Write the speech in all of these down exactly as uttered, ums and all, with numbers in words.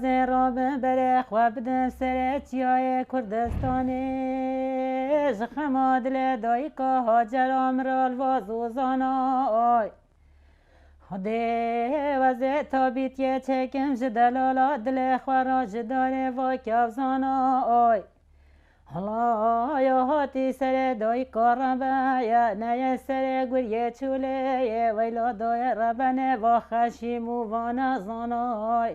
Zê rabin berê xwe bidin serê çiyayê Kurdistanê. Ji xema dilê dayika Hacera miral va zozana ay. Xwedê wezê tabîtiyê çêkim ji delala dilê xwe re ji darê va kevzana ay. Helaya hatî serê dayika rebe ye, neyê serê guriyê çûlê ye, weyla dayê rebenê va xeşîm û va nezanay.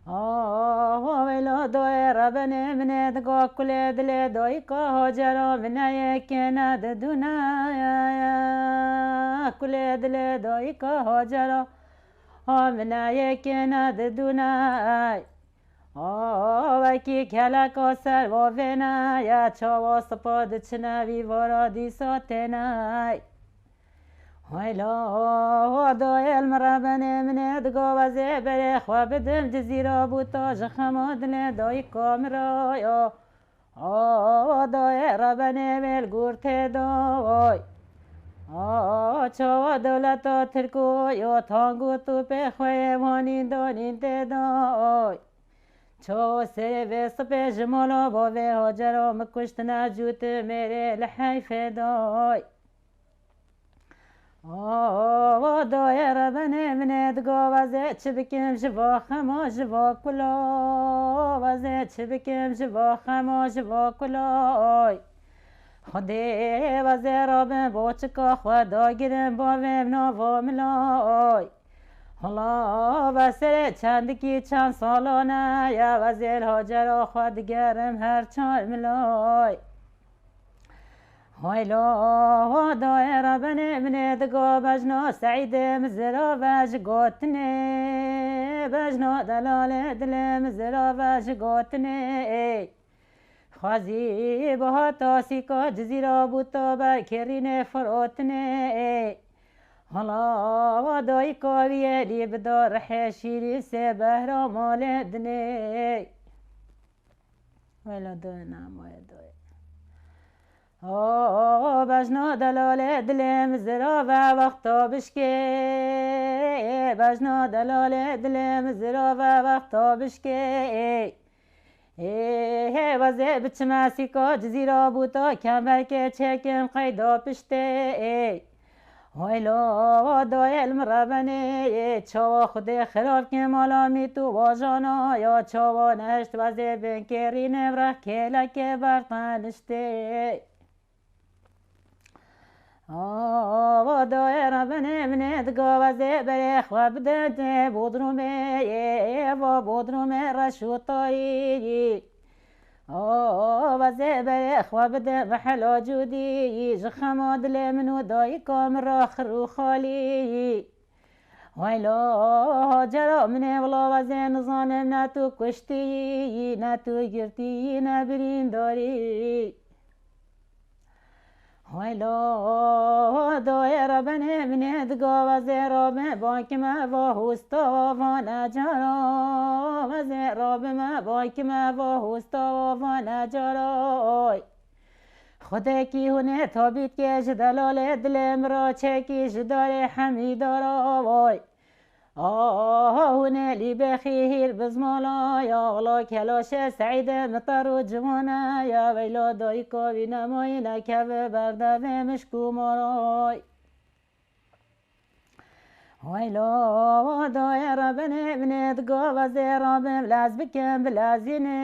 Aho weyla dayê rebenê minê diga kulê dilê dayika Hacera mineyê kêne didûne. Kulê dilê dayika Hacera a mineyê kêne didûne. A wekî keleka ser vavêne ye, çawa sipa diçine vî vara dîsa têne. Hayla, ho doyel min rebenê min ê digo, ez ê berê xwe bidim Cizîra bûta ji xema dilê dayika min ra ya. Ho doyê rebenê wê li gor tê doy. Ho çawa dewleta Tirko yo tang û topê xwe yê wanîn donîn tê doy. Çawa serê vê sipê ji mala bavê Hacera min kuştine cû tu mêrê li heyfê doy. O doyê rebenê min ê digo, ez ê çi bikim ji va xema ji va kula, ez ê çi bikim ji va xema ji va kula. Xwedê ez ê rabim bo çika xwe dagirim bavê min nava milay. Hula ve serê çendikî çend salane ye, ez ê li Hacera xwe digerim her çar milay. Hayla, ho doyê rebenê min ê digo, bejna Seîdê Mizira ve ji gotinê, bejna delalê dilê Mizira ve ji gotinê. Xwezî bihata sîka Cizîra bûta ber kêrînê firotinê. Hala wa dayika wî yê lî bida rihê şîrî sê behra malê dinê. Wela doyê namaye doyê. O bejna delalê dilê min zira ve wexta bişkê. Bejna delalê dilê min zira ve wexta bişkê. Ê hê wezê biçime sîka Cizîra bûta kembelkê çêkim qeyda piştê. Ê Waylo, wa dayê li min rebenê, çawa Xwedê xirab ke mala mît û wajana, ya çawa neşt wezê bin kêrî nevreh kêlekê berteniştê. Wa dayê rebenê min ê diga wezê berê xwe bide dê Bodrumê, va Bodrumê reş û tarî. O wezê berê xwe bide mehela cûdî, ji xema dilê min û dayika min ra xir û xalî. Waylo, Hacera min ê wila wezê nizanim ne tu kuştî, ne tu girtî, ne birîndarî. Waylo, doyê rebenê min ê diga wezê rabe, bankime va hosta va necara, wezê rabime bankime va hosta va necara. Oy. Xwedekî hûn ê tabît ke ji delalê dilê min ra çekî ji darê hemîdara. Oy. Aha hûn ê lîbexî hîr bizmala ya, wela kelaşe Seîde mitar û ciwana ya, weyla dayika wî nemayî nekeve berdevê mişk û maray. Weyla doyê rebenê min ê diga wezê rabim lez bikim bilezînê,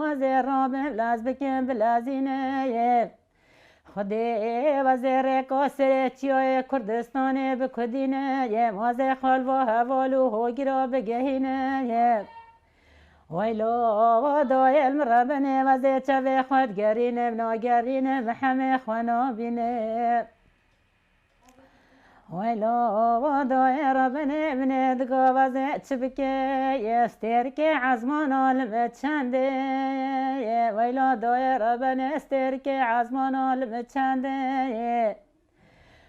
wezê rabim lez bikim bilezînê. Xwedê wezê rêka serê çiyayê Kurdistanê bi kudîne ye, wezê xalva heval û hogira bigehîne ye. Weylo, wa dayê li min rebenê, wezê çavê xwe digerîne, nagerîne, mihemê xwe nabîne. Weylo, wa dayê rebenê min ê diga wezê çi bike, ye stêrkê ezmana li min çendê ye. Weylo, dayê rebenê stêrkê ezmana li min çendê ye.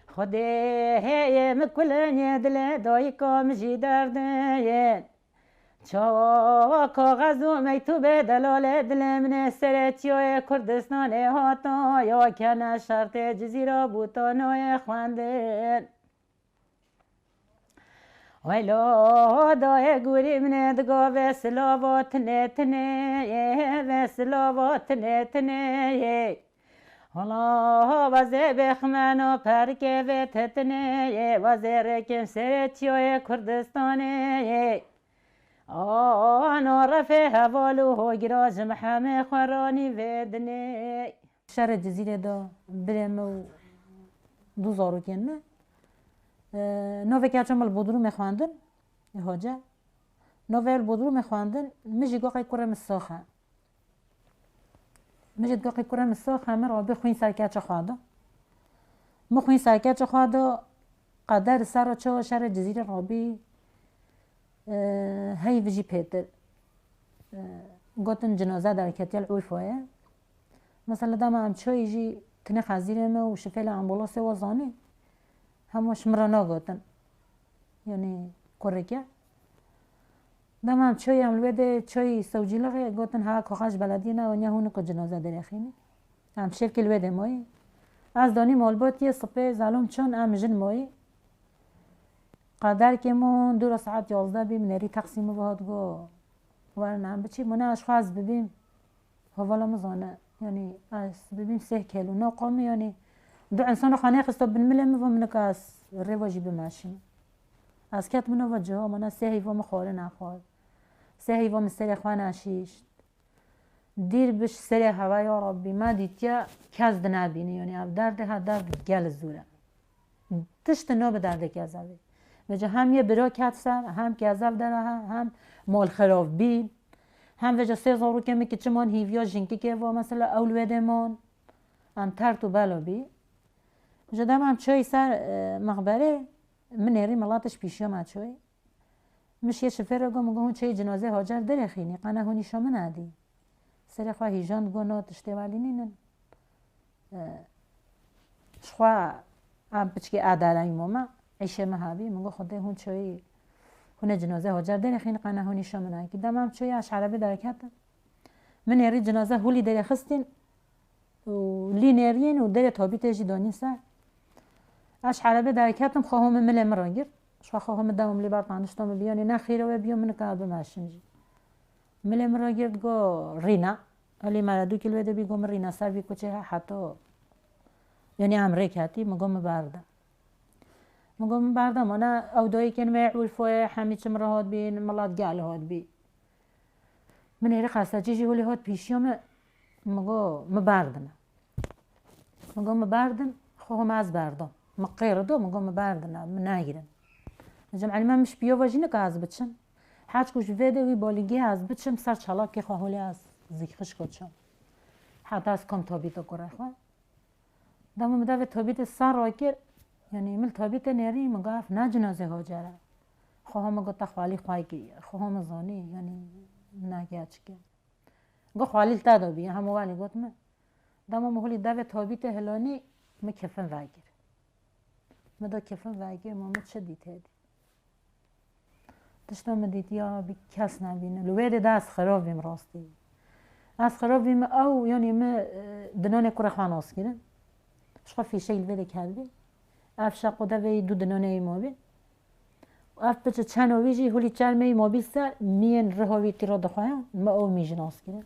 Xwedê hê ye min kulên ye dilê dayika min jî derdê ye. Çawa kaxez û mektûbê delalê dilê min ê serê çiyayê Kurdistanê hata ya kene şertê Cizîra bûta nayê xwendin. Welo doyê gurî min digo ve silavo tinê tinê yê, ve silavo tinê tinê yê. Hala vazê bêxmeno perkê vê tetinê yê, vazê rêkên serê çiyoyê Kurdistanê yê. Ano refê heval û hogira ji mihemê xwe ranî vê dinê. Şerê Cizîrê de birê me û du zarokên me. E, Noveke çem li Bodrumê xwendin. E, hoca. Nove li Bodrumê xwendin. Min jî goqê kurê min soxe. Min jî goqê kurê min soxe, min rabê xwîn ser keçê xwe de. Min xwîn ser keçê xwe de, qeder ser ço şerê Cizîrê rabî, e, hey vijî pêtir. E, gotin cinaze derketiye li Urfayê. Mesela dema em çoyî jî tinê xezîrê me û şifê li ambulasê we zanî, hema ji min re nagotin. Yanî kurreke. Dema em çoyî em li wê de çoyî sewcîlixê gotin ha kaxa ji belediyê ne, oniya hûn ku cinaze derêxînî. Em şevkê li wê de moyî. Ez donî malbatiyê sipê zalom çon em jin moyî. Qaderkê mon dûra saet yazdeh bî, min êrî teqsî min ve hat go, werin em biçî, min ne ez xwe ez bibîm. Hevala min zane, yanî ez bibîm seh kelo. Na qamî, yanî du insana xwe nexista bin milê min ve, min nika ez rêva jî bimeşim. Ez ket min ova ciha, min seh heyva min xwarin nexwar. Seh heyva min serê xwe neşîşt. Dîr bi ji serê hewa ya Rabbî, me dîtiye kes dinebînî, yanî ev derdê ha derd gel zûr e. Tişt no bi derdê kezevê. Vêca hem yê bira ket ser, hem kezev dera he, hem mal xirab bî. Hem vêca sê zarokê min kiçiman hîviya jinkikê va, mesela ew li wê dê man. Em tert û bela bî. Ji dem em çoyî ser, e, mexberê, min êrî milat ji pîşiya me çoyî. Min şiyê şifêr re got, min got, hûn çeyî cinazê Hacer derêxînî, qe ne hûn îşa min edî. Serê xwe hîjand got, no tiştê welî nînin. E, ji xwe em piçkê edara îmo me, îşê me hebî, min got, Xwedê hûn çoyî, hûn ê cinazê Hacer derêxînî, qe ne hûn îşa min edî. Dema em çoyî ez ji erebê derketim. Min êrî cinaze hûlî derêxistîn. û lî nêriyên û derê tabîtê jî danîn ser. Ez ji erebê derketim, xweho min milê min re girt. Ji xwe xweho min dewam lê ber tanişto min biyanî nexîre wê biyo min nika bimeşim jî. Milê min re girt go rîna. Elî meredûkî li wê de bî go min rîna ser vî kuçê he heto. Yanî em rê ketî, min go min berde. Min go min berde, mana ew dayikên me Urfoyê hemî çi min re hat bîn, milat gel hat bî. Min êrî qeseçî jî holî hat pîşiya min, min go, min berdine. Min go, min berdin, xwe homa ez berdim. Min qêri do, min go, min berdine, min negirin. Cem Elî me min ji piyova jî nika ez biçim. Her ku ji vê de wî balîgê ez biçim, ser çalakê xwe holê ez zîk xişko çim. Heta ez kom tabîta kurê xwe. Dema min devê tabîtê ser rakir, yanî min tabîtê nêrî, min got, ev ne cinazê Hacer e. Xweha min got, te xwelî xwe kiriye. Xweha min zanî, yanî ne gerçik e. Got, xwelî li te de bî, hemû welî got min. Dema min holî devê tabîtê hilanî, min kefin vekir. Min da kefin vekir, ma min çi dît hêdî? Tişta min dîtiya bi kes nebîne. Li wê de ez xirab bîm rastî. Ez xirab bîm ew, yanî min, e, dinanê kurê xwe nas kirin. Ji xwe fîşeyî li vê de ketibî. Ev şeqo devê yî du dinanê yî mabî. Ev piçe çeno wî jî hulî çermê yî mabî ser, miyên riha wî tîra dixweyan, min ew mî jî nas kirin.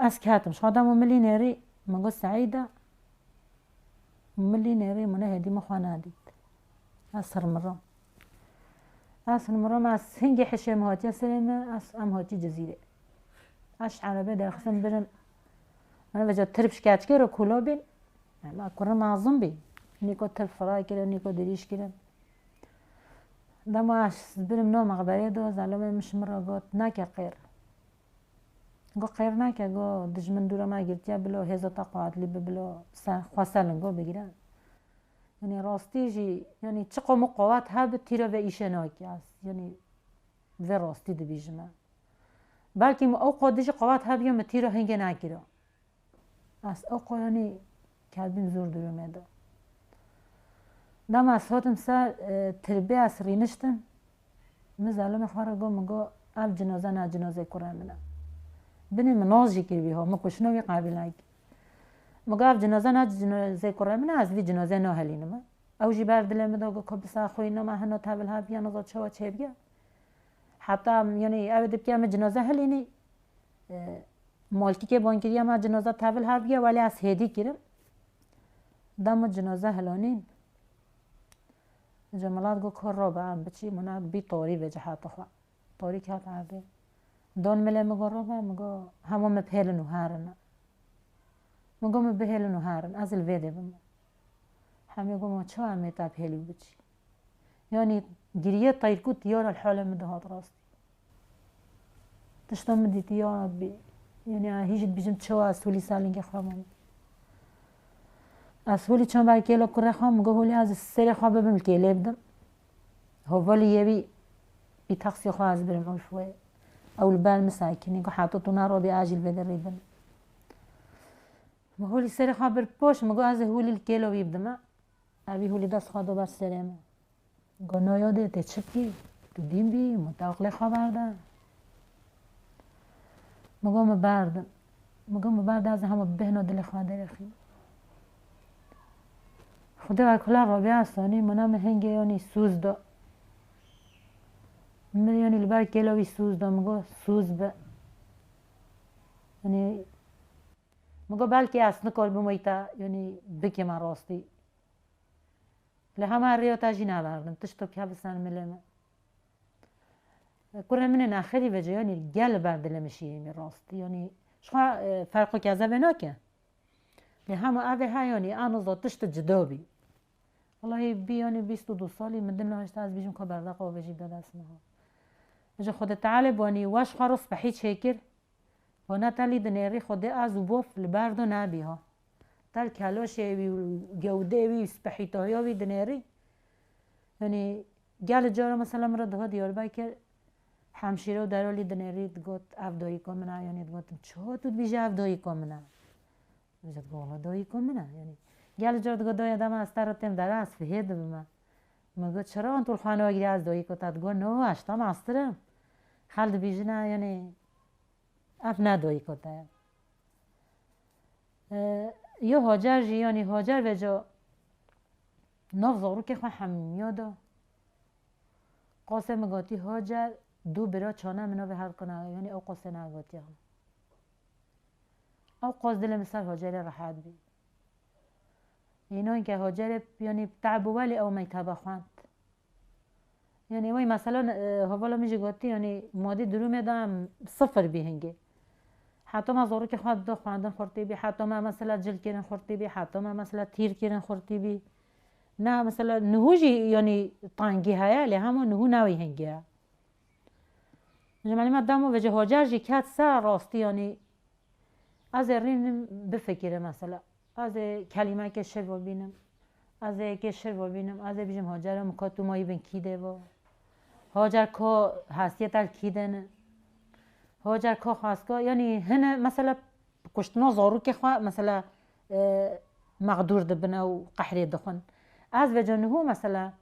Ez ketim. Ji xwe dema min lî nêrî, min got, Seîda, min lî nêrî, min hêdî min xwe nedît. Ez hirmirim. Ez hirmirim, ez hingê hişê min hatiye serê min, ez, em hatî Cizîrê. Ez ji erebê derxistim birim. Min vêca tirp ji keçikê re kûlo bîn. Ema kurim mezin bî. Nîko tirp fira kirin, nîko dirîj kirin. Dema ez birim no mexberê de, zelomê min ji min re got, neke qêr. Go qêr neke, go dijmin dûra me girtiye, bilo hêza te quwetlî bi, bilo ser, xwe ser lingo bigire. Yanî rastî jî, yanî çiqo min quwet hebi, tîra vê îşê nakî ez. Yanî vê rastî dibîjime. Belkî min ew qo dijî quwet hebiya, min tîra hingê nekira. Ez ew qo yanî ketibîm zor durumê de. Dema ez hatim ser, e, tirbê ez rîniştim. Min zelomê xwe re got, min got, ev cinaze ne cinazê kurê min e. Binê min nas jî kiribî ho, min kuşno wî qebîl nekir. Min got, ev cinaze ne cinazê kurê min e, ez vî cinazê nahelînim. Ew jî ber dilê min de got, ka bisa xwîna me hina tevil hebiya, niza çawa çêbiya. Heta, yanî, ew ê dibike min cinaze hilînî. E, malkîkê ban kiriya me cinaze tevil hebiya, welê ez hêdî kirim. Da min cinaze hilanîn. Ji milat got, ka rabe em biçî, min bî tarî vê cihata xwe. Tarî ket erdê. Dan milê min got, rabe, min got, hema min pêlin û herin. Min got, min bihêlin û herin, ez li vê dê bim. Hemî got, ma çawa em ê te bihêlî û biçî? Yanî giriye teyr kut, ya li halê min dihat rastî. Tişta min dîtî, ya Rabbî. Yanî hîj dibêjim çawa ez holî ser lingê xwe mam. Ez holî çand ber kêla kurê xwe, min got, holî ez serê xwe bibim li kêlê bidim. Hevalî yê wî, bî taksî xwe ez birim Ulf wê. Ew li ber min sekinî, got, heta tu nerabî, ez jî li vê derê bim. Min holî serê xwe bir poş, min got, ez ê holî li kêla wî bidime. Evî holî dest xwe da ber serê min. Got, no yadê, tê çi bikî? Tu dîn bî, min te aqlê xwe berde. Min got, min berdim. Min got, min berde, ez ê hema bêhna dilê xwe derêxîm. Xwedê wekila Rabîa Esanî, mina min hingê yanî sûz da. Min yanî li ber kêla wî sûz da, min got, sûz be. Yanî, min got, belkî ez nikaribim wî te, yanî, bikîme rastî. Lê hema rêya te jî neberdim, tişto bike bi ser milê min. Kurê min ê nexêrî vêce, yanî gel ber dilê min şîrîn bî rastî. Yanî ji xwe, e, ferqo keze vê nake. Lê hema ev ê he, yanî aniza tişt cida bî. Wellahî bî, yanî bîst û du salî min din nehişta ez bêjim ka berdeqa wê jî bide dest min ha. Ji Xwedê Tealê banî weş xwe ro spehî çêkir. Hona te lî dinêrî Xwedê ez û bof li ber do nebî ha. Te li keloşê wî û gewdê wî û spehîtaya wî dinêrî. Yanî gel cara mesela min re diha Diyarbekir hemşîre û dero lî dinêrî digot, ev dayika min e, yanî digotim, çawa tu dibêjî ev dayika min e? Min jî digot, wala dayika min e, yanî. Gel cara digot, daya dema ez te re têm dere, ez fihê dibime. Min got, çira an tu li xwe nagirî ez dayika te? Digot, no, ez ji te mastir im. Xelk dibêjine, yanî, ev ne dayika te ye. E, yo Hacer jî, yanî Hacer vêca nav zarokê xwe hemiya da. Qasê min gotî, Hacer, du bira çane min navê her kine, yanî ew qasê negotî. Ew qas dilê min ser Hacerê rehet bî. Înan ke Hacerê, yanî, te'b û welê ew mektebe xwend. Yanî, wey mesela, e, hevala min jî gotî, yanî, madî durumê de em sifir bî hingê. Heta me zarokê xwe dida xwendin xurtî bî, heta me mesela cil kirin xurtî bî, heta me mesela tîr kirin xurtî bî. Ne, mesela, niho jî, yanî, tengî heye, lê hema niho ne wî hingê ye. Ji melî me demo vêce Hacer jî ket ser rastî, yanî, ez ê rînim bifikirim mesela. Ez ê kelîmekê şiv bînim. Ez ê yekê şiv bînim. Ez ê bîjim Hacer, em ka tu mayî bin kî dê bo? Hacer, ka hestiyê te li kî dene? Hacer, ka xwaska? Yanî hine mesela kuştina zarokê xwe mesela, e, mexdûr dibin ew qehrê dixwin. Ez vêca niho mesela,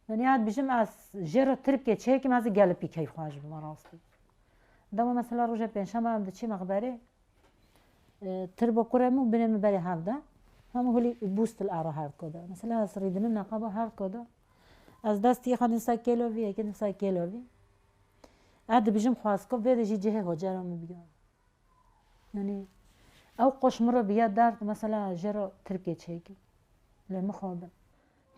yanî ez dibêjim ez jê re tirkê çêkim, ez ê gelipî keyfxweş bim rastî. Dema mesela roja pêncşembe em diçî mexberê, e, tirba kurê min û binê min berê hev de. Hemû holî bûst li ara her ko de. Mesela ez rîdinim neqeba her ko de. Ez destî xwe din ser kêlo vî, yekê din ser kêlo vî. Ez dibêjim xwaska vê de jî cihê Hocera min biya. Yanî ew qoş min re biya derd, mesela jê re tirkê çêkim. Lê mixabin.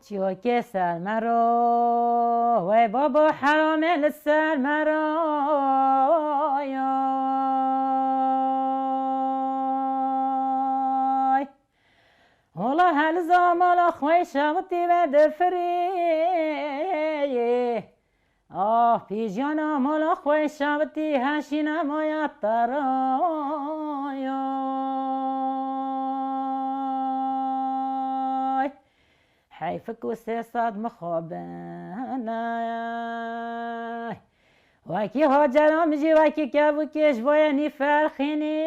Çiyokê ser me ro, wey babo heramê li ser me ro, yoy. Hola hel zamala xwe şawitî ve difirî. Ah, pîjana mala xwe şawitî heşîna maya te ra, yoy. Heyfik û sê sed mixabin e. Wekî Hacera min jî wekî kev û kêş boye nî ferxînî.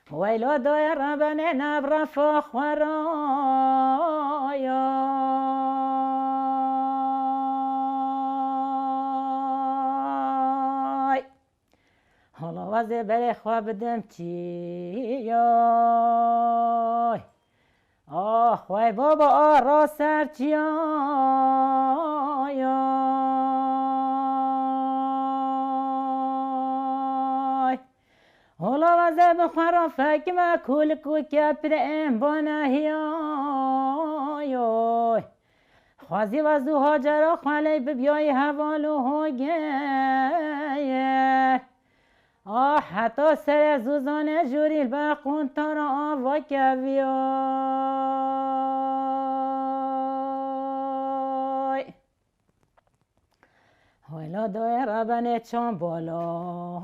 Weylo doye rebenê nev refa xwe ra, yoy. Hala wezê berê xwe bidim çi, yoy. Ax, wey baba, ara ser çiyayay. Hola vaze bi xwe ra fekime kulik û keprên bane hiyayoy. Xwezî vez û Hacera xweley bibiyayî heval û hogeyê. Ah, heta serê zûzanê jûrî li ber quntara ava keviyay. Hela dayê rebenê çan bala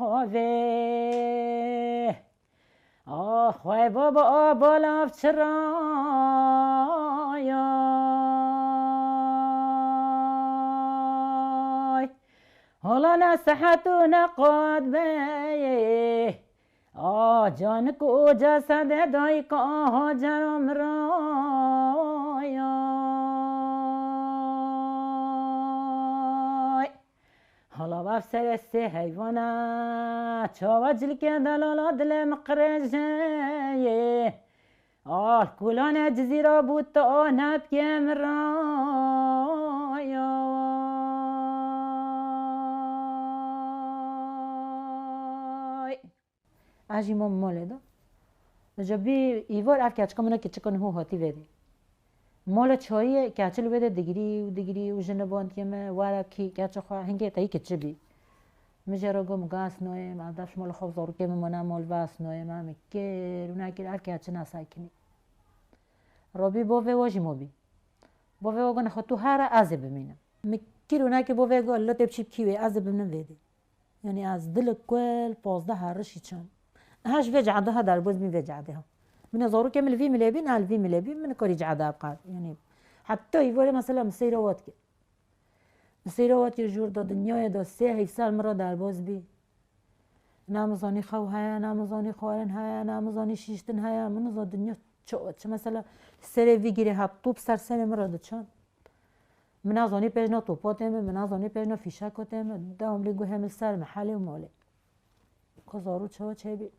havê. Ax, wey baba, a balav çirayay. Hala ne sihet û ne qat beyê. A canik û cesedê dayika Hacer mirayay. Hala bav serê sê heyvana, çawa cilkê delala dilê min qirêjeyê. Al kulanê cizîra bû ta nepkê min rayay. Ez jî mam malê de. Ji bî îvar ev keçika min a kiçika niho hatî vê dê. Mala çayê keçil wê de digirî û digirî û ji nibandiye me were kî keça xwe hingê teyî kiçi bî. Min jê re got, min got, ez nayêm, ez dev ji mala xwe zarokê min mane mal ve ez nayêm, em kir û nekir ev keçi nesekinî. Rabî bavê wa jî mabî. Bavê wa got, nexwe tu here ez ê bimînim. Min kir û nekir bavê got, lo tê biçî bikî wê, ez ê bimînim vê dê. Yanî ez dilek kul pazdeh herişî çam. Eha ji vê cehde ha derbaz bîm vê cehde ha. Min zarokê min li vî milê bî, ne li vî milê bî, min karî cehde bqat. Yanî heta îvarê mesela min seyra wat kir. Min seyra wat kir jûr da dinyayê da sê heyv ser min re derbaz bî. Ne min zanî xew heye, ne min zanî xwarin heye, ne min zanî şîştin heye. Min niza dinya çi, çi mesela serê vî girê hat top ser serê min re diçan. Min nazanî pêjna topatê min, min nazanî pêjna fîşekatê min, dewam lê guhê min ser min, helê û malê. Ku zarû çawa çêbî?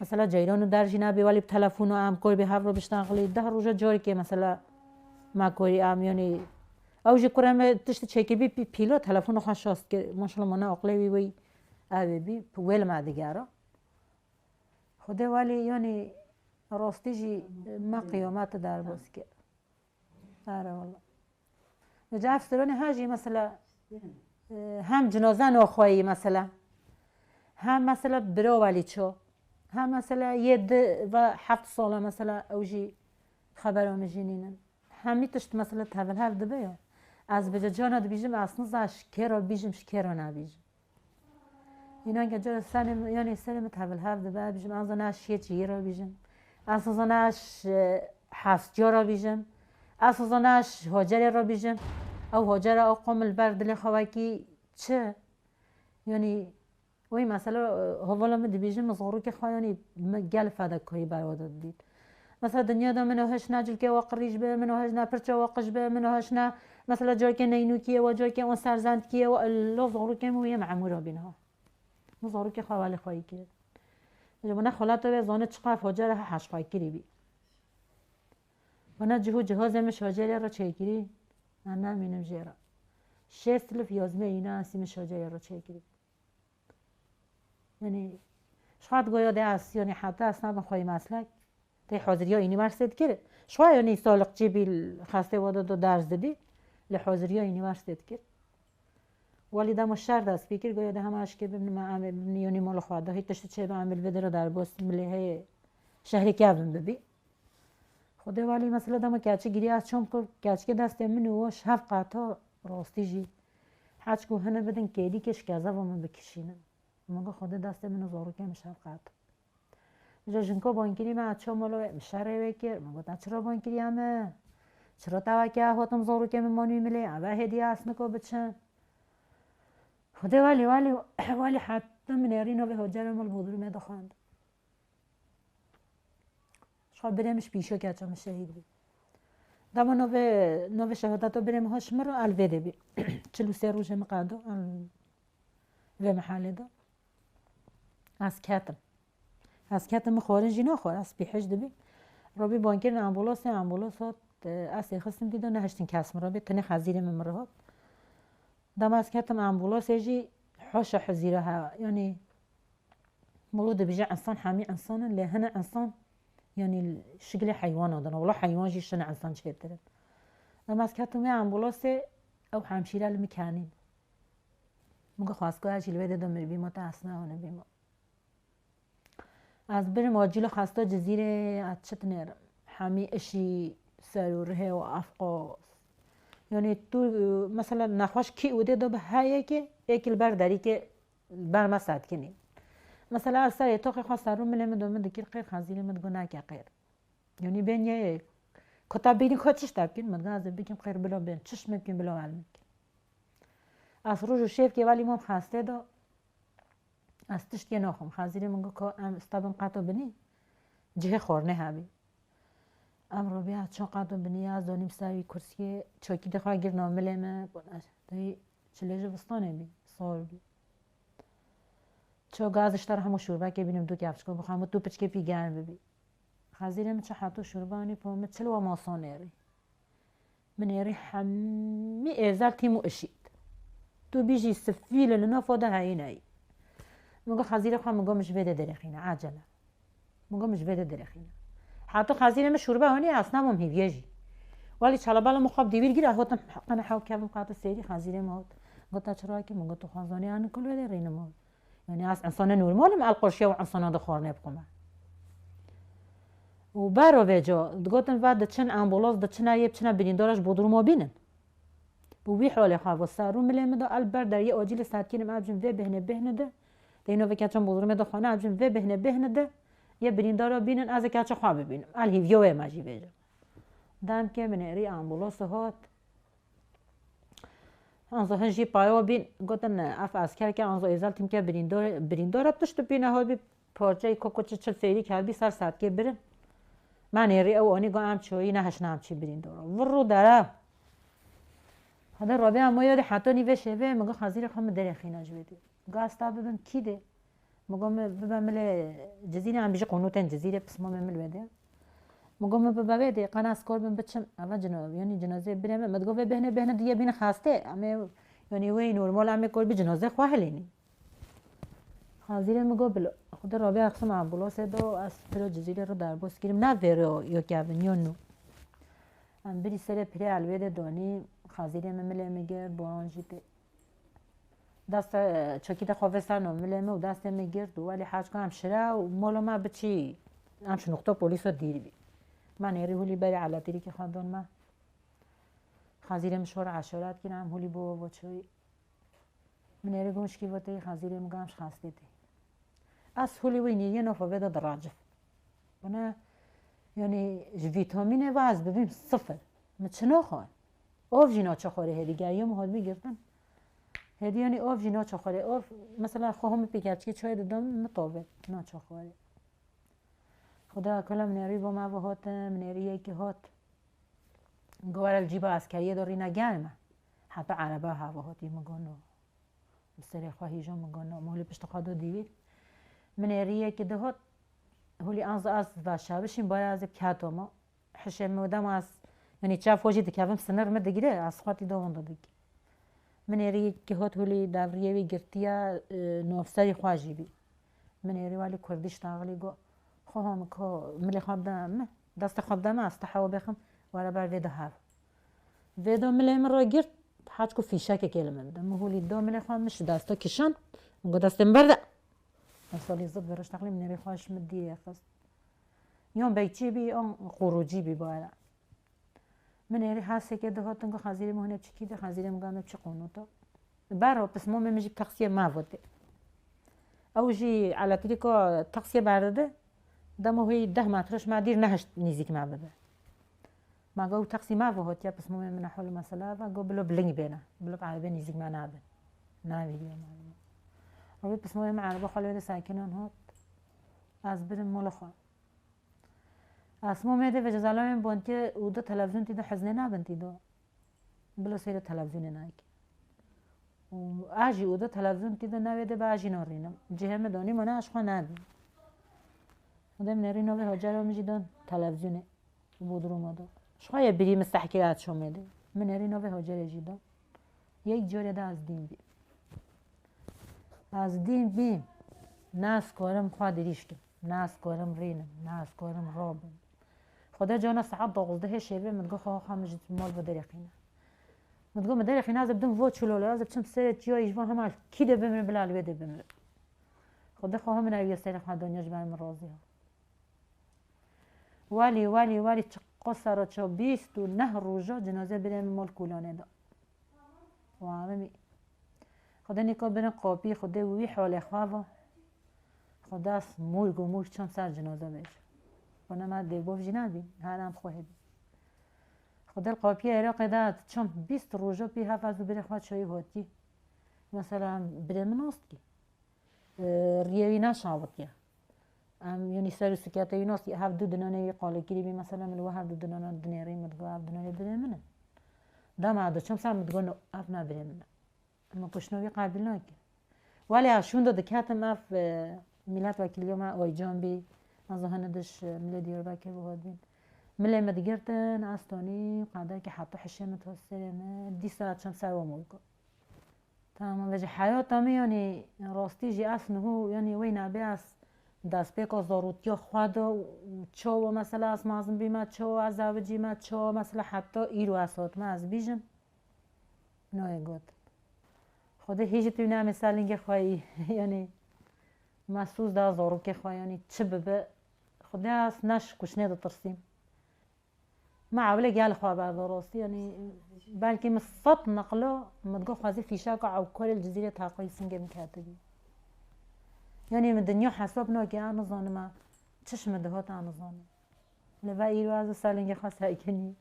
Mesela ceyran û der jî nebî, welî bi telefon û em kor bê hev re biştexilî. Deh roja carkê mesela me korî em, yanî ew jî kurê me tiştî çêkiribî pî-, pîlo telefona xwe şast kir. Maşallah mane aqilê wî wî ev ê bî, wê li me digera. Xwedê welî yanî rastî jî me qiyamet derbas kir. Are wala. Ji ev stranê ha jî mesela, e, hem cinaze naxweyî mesela, hem mesela bira welî ço, hem mesela yê di ve heft sala mesela ew jî xebera min jî nînin. Hemî tişt mesela tevil hev dibe ya. Ez bi cana dibîjim, ez niza ji kê re bîjim, ji kê re nebîjim. Înan ke cara serê min, yanî serê min tevil hev dibe, bijim, ez zana ez şiyê çiyê re bijim. Ez zana ez, e, hestciya re bijim. Ez zana ez hocerê re bijim. Ew hocera ew qom li ber dilê xwe wekî çi? Yanî, wê mesela, e, hevala min dibêjim, min zarokê xwe, yanî, min gel fedakarî berwa de didît. Mesela dinya de min o hiş ne cilkê we qirîj be, min o hiş ne pirça we qij be, min o hiş ne mesela carkê neynûkiyê we, carkê on serzendkiyê we, illa zarokê min wê yê memûra bîn ha. Min zarokê xwe welê xweyî kir. Ji min xwelatê wê zanî çiqas hoca re heş xwe kirî bî. Bana cih û cihazê min şocelê re çêkirî, ez nemînim jê re. Şêst lif yazmê îna esî min şocelê re çêkirî. Yanî, ji xwe digoya de ez, yanî, heta ez nabim xweyî meslek. Tê haziriya unîversîte dikir. Ji xwe, yanî, saliqçî bî, xestê wada do ders didî. Li haziriya unîversîte dikir. Welî dema şer dest pê kir, goya de hema eşkê bimnime, em ê bimnî, yanî, mala xwe de. Hê tiştî çêbe, em ê li vê dira derbas, milê heye şehrê kevin bibî. Xwedê welî, mesela, dema keçik girî, ez çom ku keçikê destê min û ji hev qata rastî jî. Heç ku hine bidin kêlîkê ji kezeva min bikişînin. Min got, Xwedê destê min û zarokê min ji hev qat. Ji jinka bankirî me, ez çom mala wê, min şerê wê kir. Min got, te çira bankiriya min? Çira te weke hatim zarokê min man wî milê? Eve hêdî ez niko biçim. Xwedê welî, welî, welî heta min êrî navê hocerê min li Bodrumê dixwend. Ji xwe birê min ji pîşo keça min şehîd bû. Dema navê, navê şehadeta birê min hat ji min re, el vê de bî. Çil û sê rojê min qado, el vê mihalê de. Ez ketim. Ez ketim, min xwarin jî naxwar, ez pîhiş dibîm. Robî ban kirin ambulasê, ambulas hat, e, ez ê xistim dî de nehiştin kes min re bê, tenê xezîrê min min re hat. Dema ez ketim ambulasê jî hoşa hizîra he, yanî milo dibêje insan hemî insan in, lê hene insan yanî şikilê heywana din. Wela heywan jî şine insan çêtir in. Dema ez ketim wê ambulasê ew hemşîre li min kenîn. Min got xwezko ez jî li wê de de miribî ma te esna hûn bî ma. Ez birim acîl xesta Cizîrê ez çi dinêrim. Hemî işî ser û rihê û efqas. Yanî tu mesela nexweş kî û dê de bi heyekê êkî li ber derîkê ber me setkinî. Mesela ez serê toxê xwe ser û milê min do min dikir qêr xezîrê min digo nake qêr. Yanî bên yê kota bînî xwe çi şte bikin min digo ez ê bikim qêr bila bên çi şme bikim bila elmek. Ez roj û şevkê welî mam xestê de Ez tiştê naxwim. Xezîrê min got ka em stabin qeto binî cihê xwarnê hebî. Em robî ez ço qeto binî ez donîm ser wî kursiyê çokî de xwe girna milê me. Dayî çilê ji vistanê bî, sor bî. Ço gaz ji te re hemû şûrbekê bînim du kevçiko bixwe hemû tu piçkê pî germ bibî. Xezîrê min çi heto şûrba anî po min çil wa mason êrî. Min êrî hemî êzel tîm û işît. Tu bîjî sifîl li nofo de heyî neyî. Min got xezîrê xwe min got min ji vê de derêxîne, ecele. Min got min ji vê de derêxîne. Heto xezîrê min şûrba honî ez namam hîviye jî. Welî çalabala min xwe bi dîwîr gîra hotim qene hew kevim qate sêrî xezîrê min hot. Got te çi rakî min got tu xwe zanî an kul vê de rînim hot. Yanî ez insana normal im, el qurşiya û insana de xwarnê bixwime. Û bero vêco, digotin va diçin ambulans, diçine yê biçine birîndara ji Bodruma bînin. Bi wî holê xwe va ser û milê min de el ber der yê acîlê setkinim, ez bicim vê bêhne bêhne de. Deyno vê keça Bodrumê de xwane, ez bicim vê bêhne bêhne de. Yê birîndara bînin, ez ê keça xwe bibînim. El hîviya wê me jî vêco. Demkê min êrî ambulans hat. Anzo hin jî payo bîn, gotin, ev eskerke anzo êzel tîmke birîndor, birîndora tişt bîne hol bî, parçeyê koko çi çil fêrî kerdbî ser setkê birin. Me nêrî ew anî got em çoyî nehişne em çî birîndora. Vir û dere. Hede robe em wê yadê hetonî vê şevê, min got xezîrê xwe min derê xîna ji wê dî. Got ez ta bibim kî dê? Min got min bibe milê Cizîrê, em bijî qonûtên Cizîrê, pismamê min li wê de. Min got min bibe wê de, qena ez kor bim biçim, eva cino-, yanî cinazeyê birê min. Min digot vê bêhne, bêhne diye bîne xastê. Em ê, yanî wê normal em ê kor bi cinazeyê xwe hilênî. Xazîrê min got bilo. Xwedê rabê axsim ambulasê do, ez piro Cizîrê re derbas kirim. Ne vêro yo kevin, yo nû. Em birî serê pirê elwê de donî, xazîrê min milê min girt, boran jî tê. Dest, e, çekî de xwe vê ser no milê min û destê min girt û welî hec ku em şire û molo me biçî, em ji nuqta polîso dîr bî. Me nêrî hûlî berê eletîrîkê xwe don me. Xezîrê min şor eşaret kîn, em hûlî bo bo çûyî. Min nêrî got şikî votê, xezîrê min gam ji xastê tê. Ez hûlî wî nî yeno xwe vê de diracif. Buna, yanî ji vîtamînê ve ez bibîm sifir. Min çi naxwe? Ov jî naçe xwarê hêdî, geriya min hol bî girtin. Hêdî yanî ov jî naçe xwarê. Ov, mesela xwe hemî pêkerçikê çayê didom, min tove, naçe xwarê. Xuda kula min êrî bo me ve hot, min êrî yekî hot. Go were li cîba eskeriyê de rîna germ e. Heta ereba hava hotî min got no. Bi serê xwe hîjo min got no. Min hûlî pişta xwe do dîwîr. Min êrî yekî di hot. Hûlî anza ez va şabişîm, bara ez ê bi keto me. Hişê min dema ez, yanî çav xwe jî dikevim, sinir min digire, ez xwetî dawin de dik. Min êrî ki hot hûlî devriyê wî girtiye, e, nofserî xwe jî bî. Min êrî welî kurdî ştaxilî got, xwe ha min ko, milê xwe bide min, destê xwe bide min, ez te hewa bêxim, were ber vê de hev. Vê de milê min re girt, hec ku fîşekekê li min bide. Min hûlî do milê xwe, min ji desta kişand, min got destê min berde. Ez salî zid vê re ştaxilî min êrî xwe ji min dîrê xist. Yon bekçî bî, yon qurûcî bî bara. Min êrî heseke dihotin ku xezîrê min hûn ê çikî de, xezîrê min gam ê çi qonûto. Bero pismomê min jî bi taksiyê me votê. Ew jî eletrîko taksiyê berdide, dema hûyî deh metre ji me dîr nehişt nîzîk me bibe. Ma go ew taksî me ve hotiye pismomê min hol mesela ve, go bilo biling bêne, bilo bi erebê nîzîk me nabin. Navîdiye me. Ew pismomê min erebe xwe li wê de sekinan hot. Ez birim mola xwe. Asmo mêdê ve cezalavên bontiyê û di televîzyon tî de hizne nabin tî do. Bilo seyre televîzyonê nayke. Û a jî û di televîzyon tî de navê de be a jî norînim. Cihê min donî mona ez xwe nabî. Xwedê min êrî navê Hacer a min jî dan televîzyonê û bodruma da. Ji xwe ye birî min sehkê ya çomê de. Min êrî navê Hacerê jî dan. Yek carê de ez dîn bîm. Ez dîn bîm. Ne ez karim xwe dirîj kim. Ne ez karim rînim. Ne ez karim rabim. Xwedê cana saet dozdehê şevê min digot, "Xwe xwe min ji mal ve derêxîne." Min digot, "Min derêxîne, ez ê bidim vo çilole, ez ê biçim serê çiyayê ji van hema kî dê bimrim, bila li wê dê bimrim." Xwedê xwe min ew yê serê xwe danya ji ber min razî ya. Welî, welî, welî çiqo sera ço bîst û neh roja cinazê birê min mal Kolanê da. Û emimî. Xwedê nîka birin qapî, Xwedê wî halê xwe va. Xwedê ez mûrg û mûrg çam ser cinaze bêje. Xwedê me dêbov jî nebî, her em xwe hebî. Xwedê li qapiyê Iraqê de çam bîst roja pî hev ez û birê xwe çayî hotî. Mesela em birê min ast kî. E, riyê wî neşawitiye. Em, yanî ser û sikete wî nastî, hev du dinanê wî qalekirî bî, mesela min li we hev du dinana dinêrî, min digo, "Ev dinanê birê min in." Dema diçim ser min digo, "No, ev ne birê min e." Min kuştina wî qebîl nake. Welê ez şûnda diketim ev, e, mîletvekîliya me Oycan bî, ez hene diş, e, milê Diyarbekir bi hot bîn. Milê me digirtin, ez tonî qedekî heta hişê min to serê min, dîsa çim ser we mulka. Tamam, vêjî heyata min, yanî rastî jî ez niho, yanî wey nebe ez destpêka zarûtiya xwe de û çawa mesela ez mezin bîme, çawa ez zewicîme, çawa mesela heta îro ez hatime ez bîjim. Nayê gotin. Xwedê hî jî tu nemê ser lingê xwe yî. Yanî me soz da zarokê xwe, yanî çi bibe. Xwedê ez ne ji kuştinê ditirsîm. Me ewilê gel xwe berda rastî, yanî belkî min sed neqla min digot xwezî fîşeka ewkorê li Cizîrê teqî singê min ketibî. Yanî min dinya hesab nake, ez nizanim me çi ji min dihat, ez nizanim. Li ve îro ez û ser lingê xwe sekinî.